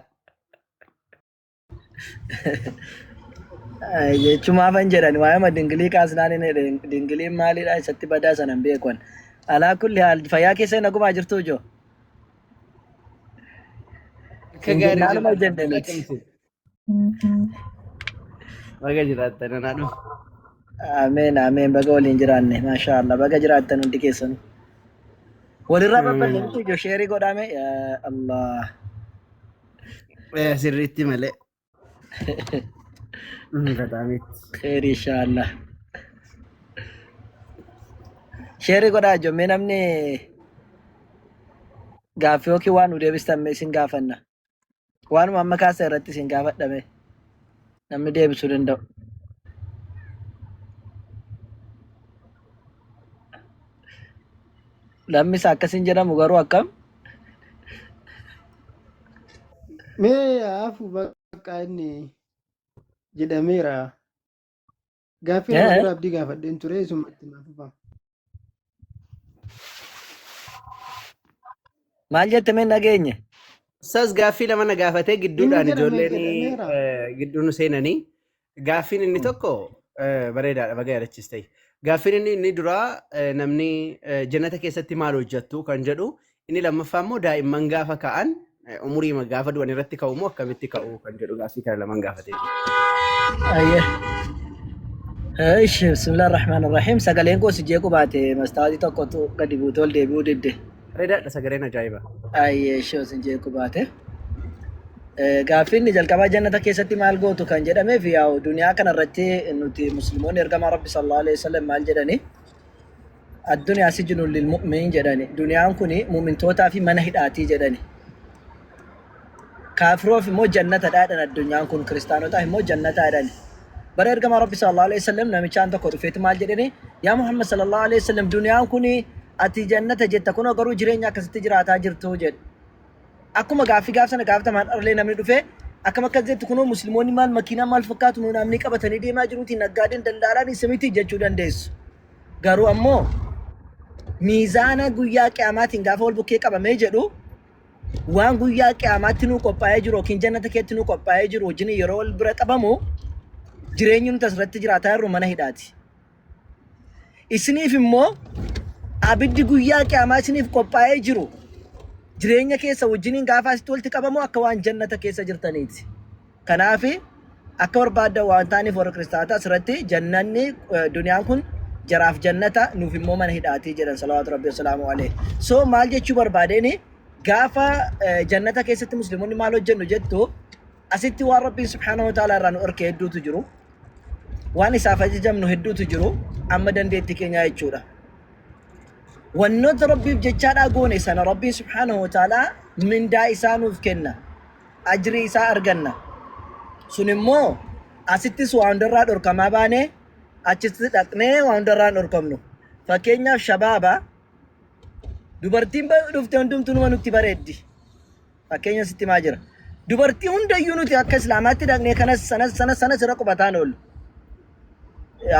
Jechumaafan jedhan waa'ee dingilii kaasnaan inni dingiliin maalidha isatti badaa sana hin beekwan. Alaa kulli haal fayyaa keessa nagumaa jirtu ijoo. Akka Hin gaarii jennaanuma jirtu. jenne nuti. Baga jiraattan anaa dhufu. Ameen ameen baga waliin jiraanne maashaa Allah baga jiraattan hundi keessan. Walirraa babbanne miti ijoo sheerii godhame yaa Allah. Sirriitti malee. Bataamitti. Kheeri inshaallah. Sheerii godhaa ijoo mee namni gaaffii yookiin waan nu deebistan mee isin gaafanna. Waanuma amma kaasa irratti isin gaafadhame namni deebisuu danda'u. Lammis akkasin jedhamu garuu akkam? Mee hafu bakka inni jedhameera. Gaaffii lama dura abdii gaafadheen ture isumatti naaf fufa. Maal jette mee nageenye? Ustaaz gaaffii lama na gaafatee Inni gidduudhaan jedhame ijoolleen jedhameera. gidduu nu seenanii gaaffiin inni tokko bareedaadha baga yaadachiiste. Gaaffiin inni duraa namni jannata keessatti maal hojjettu kan jedhu inni lammaffaa immoo daa'imman gaafa ka'an umurii gaafa du'an irratti ka'u moo akkamitti ka'u kan jedhu gaaffii kana lamaan gaafatee jira. Ayyee. Ishi bismillah ar-Rahmaan ar-Rahiim sagaleen koo si jeequ baate mastaawotii tokkotu gadi buutee ol deebi'uu didde. Bareedaadha sagaleen ajaa'iba. Ayyee ishee sin jeequ baate. Gaaffiin inni jalqabaa jannata keessatti maal gootu kan jedhameef yaa'u duniyaa kana irratti nuti musliimoonni ergamaa Rabbi sallallahu alaihi wasallam maal jedhani addunyaa sijnun lil mu'min jedhani duniyaan kuni mu'mintootaa fi mana hidhaatii jedhani. Kaafiroof immoo jannata jedhan addunyaan kun kiristaanotaaf immoo jannata jedhani. Bara ergamaa Rabbi sallallahu alaihi wasallam namichaan tokko dhufeeti maal jedhani yaa Muhammad sallallahu alaihi wasallam duniyaan kuni ati jannata jetta kunoo garuu jireenya akkasitti jiraataa jirtu jedhe. Akkuma gaaffii gaaf sana gaafatamaan dharlee namni dhufe akkam akkas jettu kunoo musliimoonni maal makiinaa maal fakkaatu nu namni qabatanii deemaa jiruuti naggaadeen daldaalaan isa miti jechuu dandeessu. Garuu ammoo miizaana guyyaa qiyaamaatiin gaafa wal bukkee qabamee jedhu waan guyyaa qiyaamaatti nuu qophaa'ee jiru yookiin jannata keetti nuu qophaa'ee jiru wajjin yeroo wal bira qabamu jireenyi nuti asirratti jiraataa jirru mana hidhaati. Isiniif immoo abiddi guyyaa qiyaamaa isiniif qophaa'ee jiru jireenya keessa wajjiniin gaafa asitti walitti qabamu akka waan jannata keessa jirtaniiti. Kanaaf akka barbaaddan waan ta'aniif warra kiristaanota asirratti jannanni duniyaan kun jaraaf jannata nuuf immoo mana hidhaatii jedhan salawaatu rabbi wasalaamu alayhi. So maal jechuu barbaadeen gaafa jannata keessatti musliimonni maal hojjennu jettu asitti waan rabbiin subhaanahu wa ta'ala irraa nu erke hedduutu jiru. Waan isaaf ajajamnu hedduutu jiru amma dandeettii keenyaa jechuudha. Wannoota Rabbiif jechaadhaa goone sana Rabbiin subhaanahu wa ta'aalaa mindaa isaa nuuf kenna. Ajrii isaa arganna. Sun immoo asittis waa hundarraa dhorkamaa baane achitti dhaqnee waa hundarraa hin dhorkamnu. Fakkeenyaaf shabaaba dubartiin dhufte hundumtuu numa nutti bareeddi. Fakkeenya sitti himaa jira. Dubartii hundayyuu nuti akka islaamaatti dhaqnee kanas sanas sanas sanas irra qubataan oollu.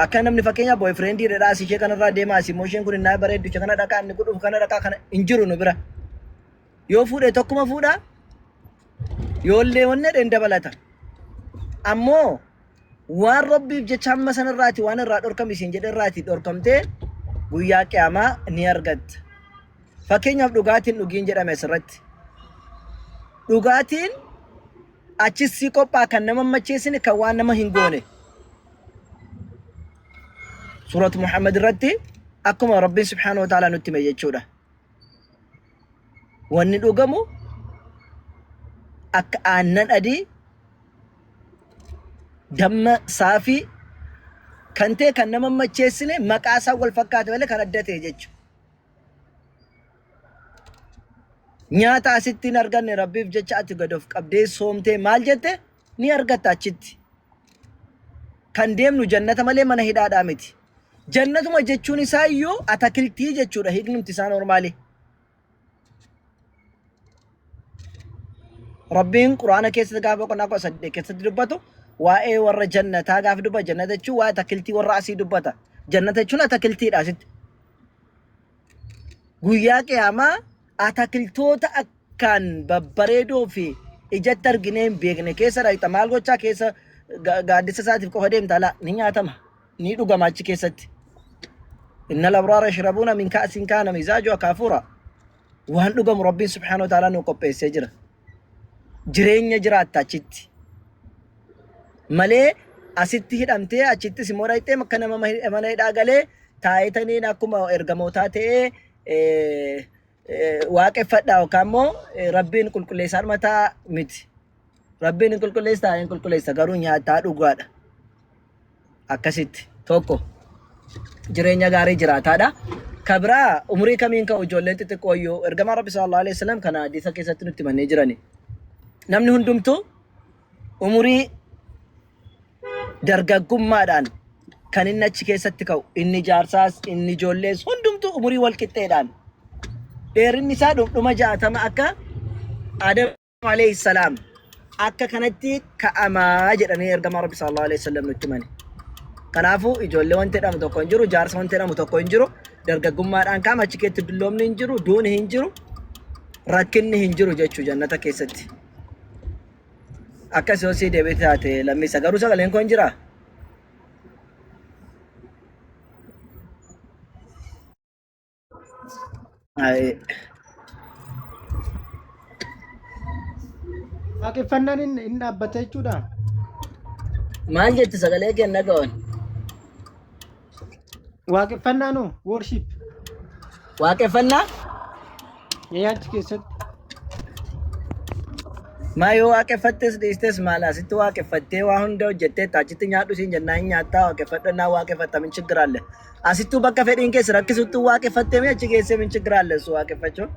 Akka namni fakkeenyaaf boyfriendii dhadhaa asii ishee kanarraa deemaa asii immoo isheen kun innaa bareeddu ishee kana dhaqaa inni kun dhufu kana dhaqaa kana hin jiru nu bira. Yoo fuudhe tokkuma fuudha yoollee wanni jedhe hin dabalata. Ammoo waan Rabbiif jecha hamma sanarraati waan irraa dhorkame isin jedhe irraati dhorkamtee guyyaa qiyaamaa ni argatta. Fakkeenyaaf dhugaatiin dhugiin jedhame asirratti. Dhugaatiin achis si qophaa kan nama hin macheessine kan waan nama hin goone. Suuratu Muhammad irratti akkuma Rabbiin subhaanahu wa ta'ala nutti hime jechuudha. Wanni dhugamu akka aannan adii damma saafii kan ta'e kan nama hin macheessine maqaa isaa wal fakkaate malee kan adda ta'e jechuudha. Nyaata asitti hin arganne Rabbiif jecha ati gad of qabdee soomtee maal jette ni argatta achitti. Kan deemnu jannata malee mana hidhaadhaa miti. Jannatuma jechuun isaa iyyuu atakiltii jechuudha hiiknumti isaa normaali. Rabbiin Quraana keessatti gaafa boqonnaa 18 keessatti dubbatu waa'ee warra jannataa gaafa dubbatu jannata jechuun waa'ee atakiltii warra asii dubbata. Jannata jechuun atakiltiidha asitti. Guyyaa qiyaamaa atakiltoota akkaan babbareedoo fi ijatti arginee hin beekne keessa dhaqxa. Maal gochaa keessa gaaddisa isaatiif qofa deemta laa ni nyaatama ni dhugama achi keessatti. Inna labraara yashrabuuna min ka'sin kaana mizaajuha kaafuura. Waan dhugamu Rabbiin subhaanahu wa ta'aalaa nu qopheessee jira. Jireenya jiraatta achitti. Malee asitti hidhamtee achittis immoo dhaqxee akka nama mana hidhaa galee taa'etaniin akkuma ergamootaa ta'ee waaqeffadha yookaan immoo Rabbiin qulqulleessaa mataa miti. Rabbiin hin qulqulleessa hin qulqulleessa garuu nyaataa dhugaadha. Akkasitti tokko jireenya gaarii jiraataadha. Ka biraa umurii kamiin ka'u ijoolleen xixiqqoo iyyuu ergamaan Rabbi sallallahu alaihi wasallam kana hadiisa keessatti nutti himanii jirani. Namni hundumtuu umurii dargaggummaadhaan kan inni achi keessatti ka'u inni jaarsaas inni ijoollees hundumtuu umurii wal qixxeedhaan dheerinni isaa dhundhuma 60 akka Adam alayhi salaam akka kanatti ka'amaa jedhanii ergamaa Rabbi sallallahu alaihi wasallam nutti himani. Kanaafuu ijoollee wanti jedhamu tokko hin jiru, jaarsa wanti jedhamu tokko hin jiru, dargaggummaadhaan kaama achi keessatti dulloomni hin jiru, duuni hin jiru, rakkinni hin jiru jechuu jannata keessatti. Akkas yoo sii deebii taate lammiisa garuu sagaleen koo hin jiraa? Ay, Waaqeffannaan hin dhaabbata jechuudha. Maal jette sagalee kee hin dhaga'an? Waaqeffannaan hoo worship Waaqeffannaa? Ee achi keessatti. Maa yoo waaqeffattes dhiistes maal asitti waaqeffattee waa hunda hojjettee achitti nyaadhu siin jennaan hin nyaattaa waaqeffadhu waaqeffatta min chiggiraalle. Asittuu bakka fedhiin keessa rakkisuttuu waaqeffattee mi achi geessee min chiggiraalle su waaqeffachuun.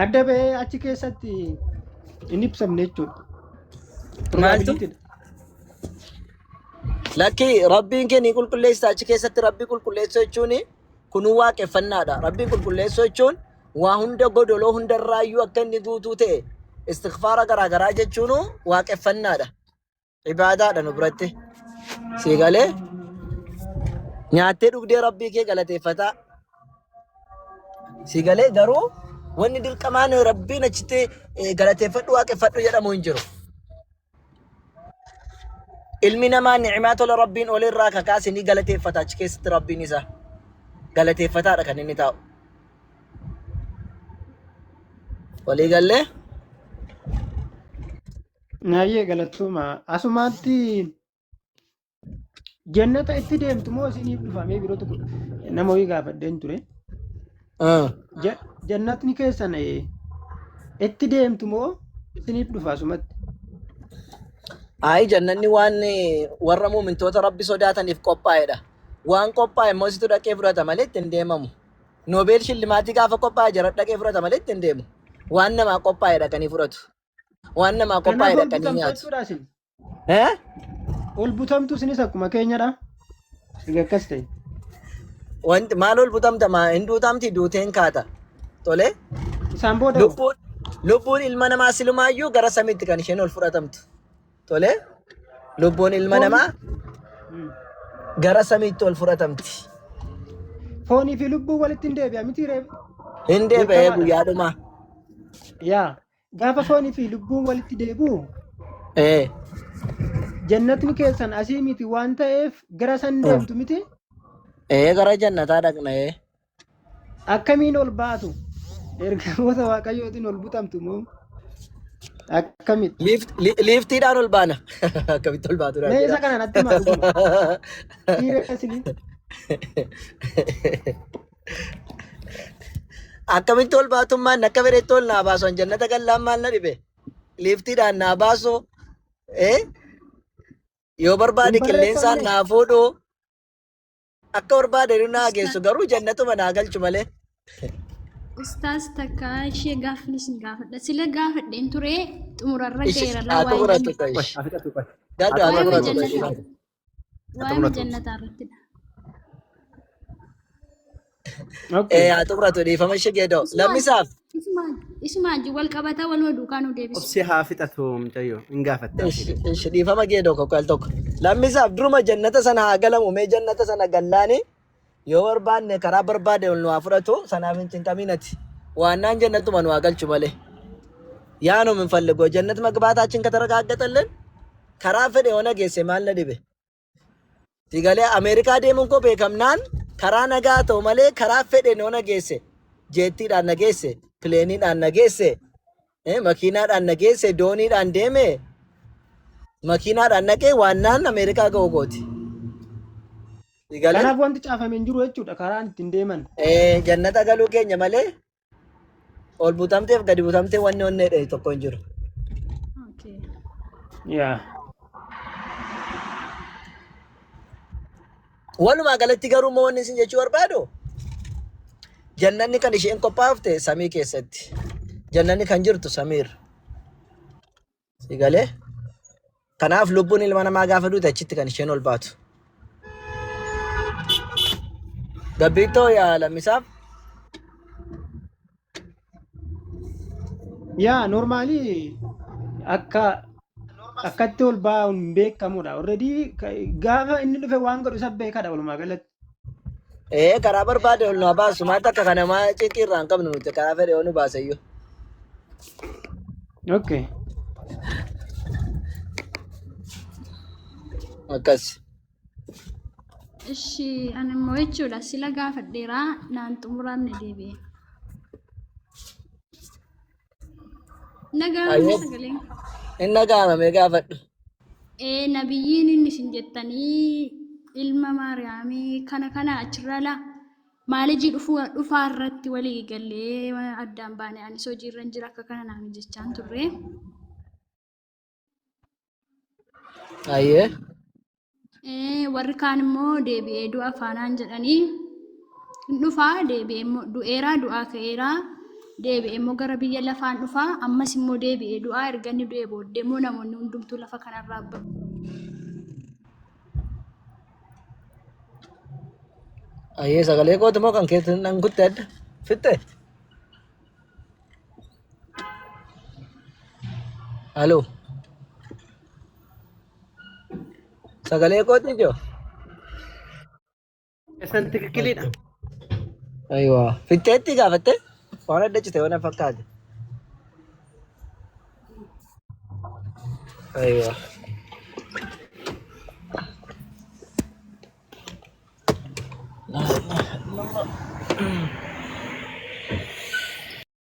Adda ba'ee achi keessatti hin ibsamne jechuudha. Maaltu? Probability dha. Lakki rabbiin kee ni qulqulleessa achi keessatti rabbii qulqulleessuu jechuun kunuu waaqeffannaadha. Rabbiin qulqulleessuu jechuun waa hunda godoloo hundarraayyuu akka inni guutuu ta'e istighfaara garaagaraa jechuun waaqeffannaadha. Ibaadaadha nu biratti. Sii galee nyaattee dhugdee rabbii kee galateeffataa. Sii galee garuu wanni dirqamaan rabbiin achitti galateeffadhu waaqeffadhu jedhamu hin jiru. Ilmi namaa ni'imaa tola rabbiin olirraa kakaase ni galateeffata achi keessatti rabbiin isaa. Galateeffataadha kan inni taa'u. Walii gallee? Naayyee galatooma. Asumaatti jannata itti deemtu moo isiniif dhufamee yeroo tokko nama wayii gaafadheen ture. Jannatni keessan itti deemtu moo isiniif dhufa asumatti? Ayi jannanni waan warra muumintoota Rabbi sodaataniif qophaa'edha. Waan qophaa'e immoo situ dhaqee fudhata malee ittiin deemamu. Noobeel shillimaatii gaafa qophaa'e jara dhaqee fudhata malee ittiin deemu. Waan namaa qophaa'e dhaqanii fudhatu. Waan namaa qophaa'e Kanaaf ol dhaqanii butamtu nyaatu. jechuudha isin. Eh? Ol butamtu isinis akkuma keenyadha. Erga akkas ta'e. Wanti maal ol butamta maa hin duutamti duuteen kaata. Tole. Isaan booda hoo? Lubbuun ilma namaa silumaayyuu gara samiitti kan isheen ol fudhatamtu. Tole. Lubbuun ilma Foon namaa gara samiitti ol fudhatamti. Foonii fi lubbuun walitti hin deebi'a miti ree Hin deebi'ee beekamaadha. guyyaa dhumaa. Yaa gaafa foonii fi lubbuun walitti deebi'u Ee. jannatni keessan asii miti waan ta'eef gara san deemtu miti Ee gara jannataa dhaqna ee. akkamiin ol baatu ergamoota waaqayyootiin ol butamtu moo akkamitti? Liiftiidhaan ol baana. Akkamitti ol baatu Mee isa kana natti himaa dhuguma. Seriously. Akkamitti ol baatummaan akka fedhetti ol naa baasu an jannata gallaan maal na dhibe? Liiftiidhaan naa baasu. Eh? Yoo barbaade Hin qilleensaan barreeffamne. naa fuudhu. Akka barbaade naa geessu garuu jannatuma naa galchu malee. Ustaas takka ishee gaafni isin gaafadha. Sila gaafadheen ture xumurarra Ishi ga'eera haa waa'ee xumuratu jannataa. qoy. Haa fixatu qoy. Gaddu haa Waa'ee xumuratu qoy. jannataa. Haa Waa'ee xumuratu. jannataa irrattidha. Okay. Haa xumuratu dhiifama ishee geedoo. Isumaan Lammisaaf isumaan wajjin wal qabataa waluma duukaa nu deebisu. Obsi haa fixatu mucayyoo hin gaafatta. Ishi dhiifama geedoo kokko al tokko. Lammisaaf duruma jannata sana haa galamu mee jannata sana gallaani yoo barbaanne karaa barbaade ol nu haa fudhatu sanaaf hin cinqamiin ati. Waannaan jannatuma nu haa galchu malee. ያ ነው የምንፈልገው። ጀነት መግባታችን ከተረጋገጠልን karaa fedhe ona geesse maal na dhibe? Sigalee Ameerikaa deemuun koo beekamnaan karaa nagaa ta'u malee karaa fedhe ona geesse. Jeettiidhaan na geesse, pileeniidhaan na geesse, makiinaadhaan na geesse, dooniidhaan deeme, makiinaadhaan naqee waannaan Ameerikaa ga'u kooti. Sigalee Kanaaf wanti caafame hin jiru jechuudha karaan ittiin deeman. Jannata galuu keenya malee ol butamteef gadi butamtee wanni onnee dheedu tokko hin jiru. Okay. Yaa. Walumaa galatti garuu immoo wanni isin jechuu barbaadu jannanni kan isheen qophaa'afte samii keessatti. Jannanni kan jirtu samiirra. Sigalee kanaaf lubbuun ilma namaa gaafa duute achitti kan isheen ol baatu. Gabbiittoo yaa lammisaaf Yaa normally akka akkatti ol ba'uun hin beekamudha. Already gaafa inni dhufe waan godhu isa beekadha walumaa galatti. Ee karaa barbaade ol nu haa baasu maal takka kana maa cinqii irraa hin qabnu nuti karaa fedhe yoo nu baase iyyuu. Okay. Akkas. Ishi ani immoo jechuudha sila gaafadheera naan xumuramne deebi'e. Nagaamne Ayyee sagaleen. hin dhaga'amame gaafadhu. Ee nabiyyiin inni isin jettanii ilma Maariyaamii kana kana achirraa laa maalijii dhufuu dhufaa irratti walii gallee addaan baane anis hojiirra hin jira akka kana naan jechaan turre. Ayyee. Warri kaan immoo deebi'ee du'a faanaan jedhanii hin dhufaa deebi'ee immoo du'eeraa du'aa ka'eeraa deebi'ee immoo gara biyya lafaan dhufaa ammas immoo deebi'ee du'aa erga inni du'ee booddee immoo namoonni hundumtuu lafa kanarraa ba'u. Ayyee sagalee kooti moo kan keetti nan kutte adda? Fitte? Aloo. Sagalee kooti ijoo? Isan tikikkiliidha. Aywa. Fitteetti gaafatte? Waan adda cite waan fakkaate. Aywa.